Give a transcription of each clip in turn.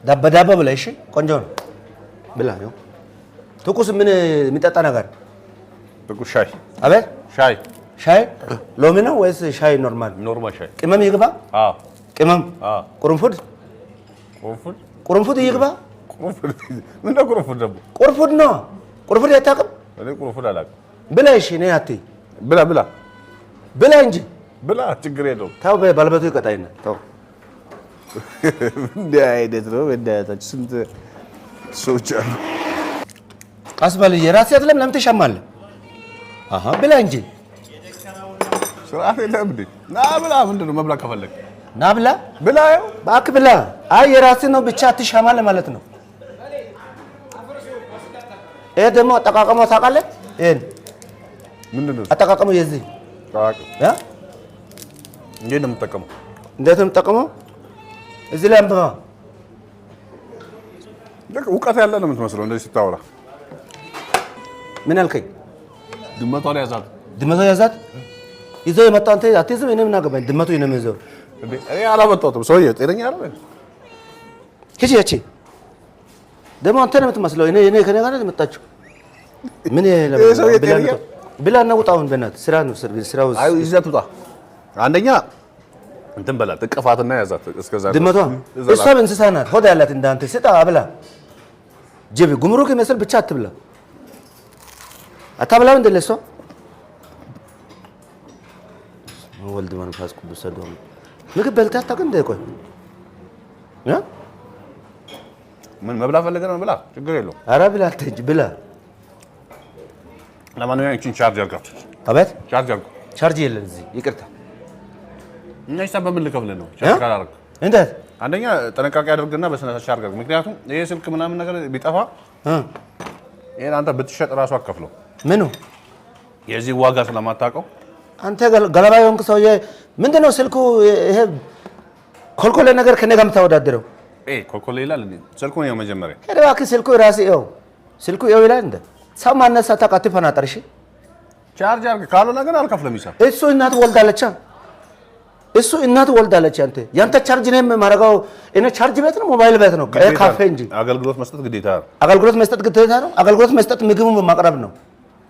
ዳባ ዳባ ብላ። እሺ ቆንጆ ነው ብላ። ይኸው ትኩስ ምን የሚጠጣ ነገር? ትኩስ ሻይ። አቤት? ሻይ። ሻይ ሎሚ ነው ወይስ ሻይ normal? Normal ሻይ። ቅመም ይግባ? አዎ። ቅመም? አዎ። ቁርንፉድ? ቁርንፉድ። ቁርንፉድ ይግባ? ቁርንፉድ ምንድን ነው? ቁርንፉድ ደግሞ? ቁርፉድ ነው። ቁርፉድ አታውቅም? እኔ ቁርንፉድ አላውቅም። ብላ። እሺ እኔ አትይ። ብላ ብላ። ብላ እንጂ። ብላ፣ ችግር የለውም። ተው፣ ባለቤቱ ይቀጣይና ተው። እንዲህ አይነት ነው። በእናታችሁ ስንት ሰዎች አሉ። ቀስ በል፣ የራስህ አይደለም፣ ለምን ትሻማለህ? አሃ ብላ እንጂ። ስርዓት የለህም እንዴ? ና ብላ። ምንድን ነው መብላት ከፈለግ? ና ብላ። ብላ ይኸው። እባክህ ብላ። አይ የራስህ ነው ብቻ አትሻማለህ ማለት ነው። ይሄ ደግሞ አጠቃቀሙ ታውቃለህ? ይሄን? ምንድን ነው? አጠቃቀሙ የዚህ? አላውቅም። እ? እንዴት ነው የምጠቀመው? እንዴት ነው የምጠቀመው? እዚህ ላይ አንብባ። ልክ እውቀት ያለ ነው የምትመስለው እንደዚህ ስታወራ። ምን አልከኝ? ድመቷን ያዛት። ድመቷ ያዛት። ይዘው የመጣው አንተ አትይዝም። እኔ ምን አገባኝ? ድመቱ የኔ ነው ይዘው። እንዴ እኔ አላመጣሁትም። ሰውዬው ጤነኛ አይደል? ሂጂ። ያቺ ደግሞ አንተ ነው የምትመስለው። እኔ ከኔ ጋር ነው የመጣችው። ምን ይሄ? ይሄ ሰውዬ ጤነኛ? ብላ እና ውጣ አሁን በእናትህ፣ ስራ ነው ስራው። አይ ይዘህ ውጣ። አንደኛ እንትን በላት፣ እቅፋትና ያዛት እስከዛ ድረስ። ድመቷ? እዛ ናት። እሷም እንስሳ ናት፣ ሆድ ያላት እንዳንተ። ስጣ አብላ። ጅብ ጉምሩክ ይመስል ብቻ አትብላ። አታብላም እንደ ለእሷ። ወልድ መንፈስ ቅዱስ ሰዶ ምግብ በልተህ አታውቅም እንደ? ቆይ እ? ምን መብላት ፈልገህ ነው? ብላ፣ ችግር የለውም። ኧረ ብላ አንተ እንጂ ብላ። ለማንኛውም ይህቺን ቻርጅ አድርጋት። አቤት? ቻርጅ አድርገው። ቻርጅ የለን እዚህ፣ ይቅርታ። እኛ ሂሳብ በምን ልከፍልህ ነው? ቻርጅ ካላደረግክ? እንዴት? አንደኛ ጥንቃቄ አድርግና በስነ ስርዓት ቻርጅ አድርግ። ምክንያቱም ይሄ ስልክ ምናምን ነገር ቢጠፋ ይሄን አንተ ብትሸጥ እራሱ አከፍለው። ምኑ? የዚህ ዋጋ ስለማታውቀው። አንተ ገለባ የሆንክ ሰውዬ ምንድን ነው ስልኩ? ይሄ ኮልኮሌ ነገር ከኔ ጋር የምታወዳድረው? ኤ ኮልኮሌ ይላል እንዴ? ስልኩን ይኸው መጀመሪያ። ሄደ እባክህ፣ ስልኩ ራስህ ይኸው፣ ስልኩ ይኸው ይላል። እንደ ሰው ማነሳ ታውቃ አትፈናጠር። እሺ። ቻርጅ አድርግ፣ ካልሆነ ግን አልከፍልም ሂሳብ። እሱ እናት ወልዳለች። እሱ እናት ወልዳለች። አንተ ያንተ ቻርጅ ነው የማደርገው። እኔ ቻርጅ ቤት ነው ሞባይል ቤት ነው ይሄ? ካፌ እንጂ። አገልግሎት መስጠት ግዴታ ነው። አገልግሎት መስጠት ግዴታ ነው። አገልግሎት መስጠት ምግቡን ማቅረብ ነው።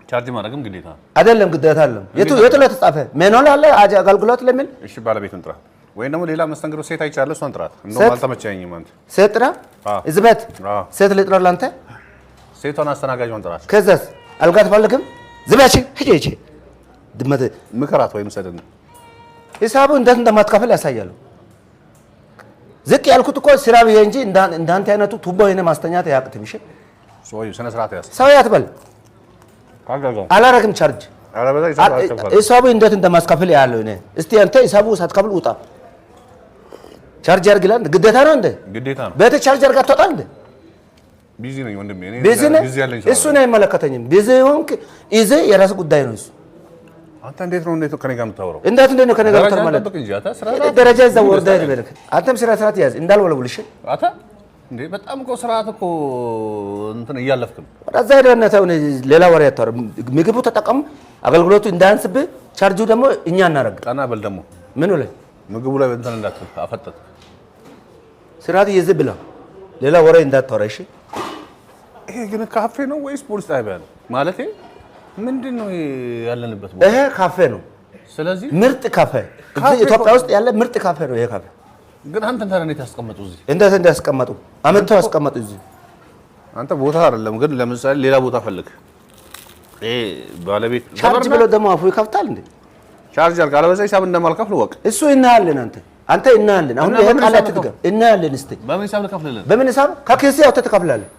ቻርጅ ማድረግም ግዴታ ነው። አይደለም፣ ግዴታ አይደለም። የቱ ላይ ተጻፈ? Manual አለ አገልግሎት ለሚል? እሺ ባለቤቱን ጥራ፣ ወይም ደግሞ ሌላ መስተንግዶ ሴት አይቻለሁ፣ እሷን ጥራት። እንደውም ሴት? አልተመቸኝም አንተ። ሴት ጥራ? አዎ። እዚህ ቤት? አዎ። ሴት ልጥራ ለአንተ? ሴቷን አስተናጋጇን ጥራት። ከዛስ አልጋ አትፈልግም? ዝም በይ፣ ሂጂ ሂጂ ድመት። ምከራት ወይም ሰድን። ሂሳቡ እንዴት እንደማትከፍል ያሳያሉ። ዝቅ ያልኩት እኮ ስራ ብዬ እንጂ እንዳንተ አይነቱ ቱቦ የሆነ ማስተኛት አያቅትም። እሺ። ሰውዬው ስነ ስርዓት ያዝ። ሰው አትበል። ካጋጋው አላረግም ቻርጅ። ኧረ በዛ ሂሳብ አልከፈልም። ሂሳቡ እንዴት እንደማስከፍል ያለው እኔ። እስቲ አንተ ሂሳቡ ሳትከፍል ውጣ። ቻርጅ አድርግ ይላል። ግዴታ ነው እንዴ? ግዴታ ነው። ቤት ቻርጅ አድርጋ አትወጣም እንዴ? Busy ነኝ ወንድሜ። እኔ Busy ነህ? Busy ያለኝ ሰው እሱ እኔ አይመለከተኝም። Busy ሆንክ ይዘህ የራስህ ጉዳይ ነው እሱ። አንተ እንዴት ነው ከኔ ጋር የምታወራው? እንዴት ነው ከኔ ጋር ደረጃ የምታወራው ማለት? ጠብቅ እንጂ አንተ ስነ ስርዓት። ደረጃ እዛ ወርደህ ልበልህ። አንተም ስነ ስርዓት ያዝ እንዳልወለውልሽ። አንተ እንዴ በጣም እኮ ስርዓት እኮ እንትን እያለፍክ ነው። ወደዛ ሄደህ በእናትህ አሁን ሌላ ወሬ አታወራም። ምግቡ ተጠቀም፣ አገልግሎቱ እንዳያንስብህ፣ ቻርጁ ደግሞ እኛ እናደርግ። ቀና በል ደግሞ። ምኑ ላይ? ምግቡ ላይ እንትን እንዳትል አፈጠጥ። ስርዓት ይዘህ ብላ። ሌላ ወሬ እንዳታወራ እሺ። ይሄ ግን ካፌ ነው ወይስ ፖሊስ ጣቢያ ነው? ማለቴ ምንድን ነው ይሄ ያለንበት ቦታ? ይሄ ካፌ ነው። ስለዚህ ምርጥ ካፌ። ካፌ እዚህ ኢትዮጵያ ውስጥ ያለ ምርጥ ካፌ ነው ይሄ ካፌ። ግን አንተ ታዲያ እንዴት ያስቀመጡ እዚህ? እንዴት እንዳስቀመጡ አመጥተው ያስቀመጡ እዚህ። አንተ ቦታ አይደለም ግን ለምሳሌ ሌላ ቦታ ፈልግ። ይሄ ባለቤት ቻርጅ ብሎ ደግሞ አፉ ይከፍታል እንዴ? ቻርጅ አድርግ፣ አለበለዚያ ሂሳብ እንደማልከፍል እወቅ። እሱ እናያለን። አንተ እናያለን። አሁን እና ይሄ በምን ቃል ሂሳብ አትድገም። እናያለን እስቲ። በምን ሂሳብ ልከፍልልህ? በምን ሂሳብ? ከኪስህ አውጥተህ ትከፍላለህ።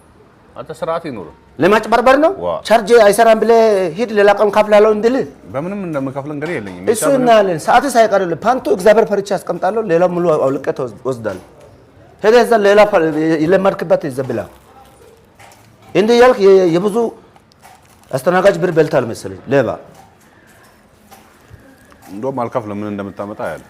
አንተ ስርዓት ይኑር። ለማጭበርበር ነው። ዋ። ቻርጅ አይሰራም ብለህ ሂድ ሌላ ቀን ከፍላለሁ እንድልህ። በምንም እንደምከፍል እንግዲህ የለኝም። እሱ እናያለን። ሰዓት ሳይቀርልህ ፓንቱ እግዚአብሔር ፈርቼ አስቀምጣለሁ። ሌላው ሙሉ አውልቄ ወስዳለሁ። ሄደህ እዛ ሌላ የለመድክበት ይዘህ ብላ። እንዲህ እያልክ የብዙ አስተናጋጅ ብር በልታል መሰለኝ ሌባ። እንደውም አልከፍልም። ምን እንደምታመጣ ያለ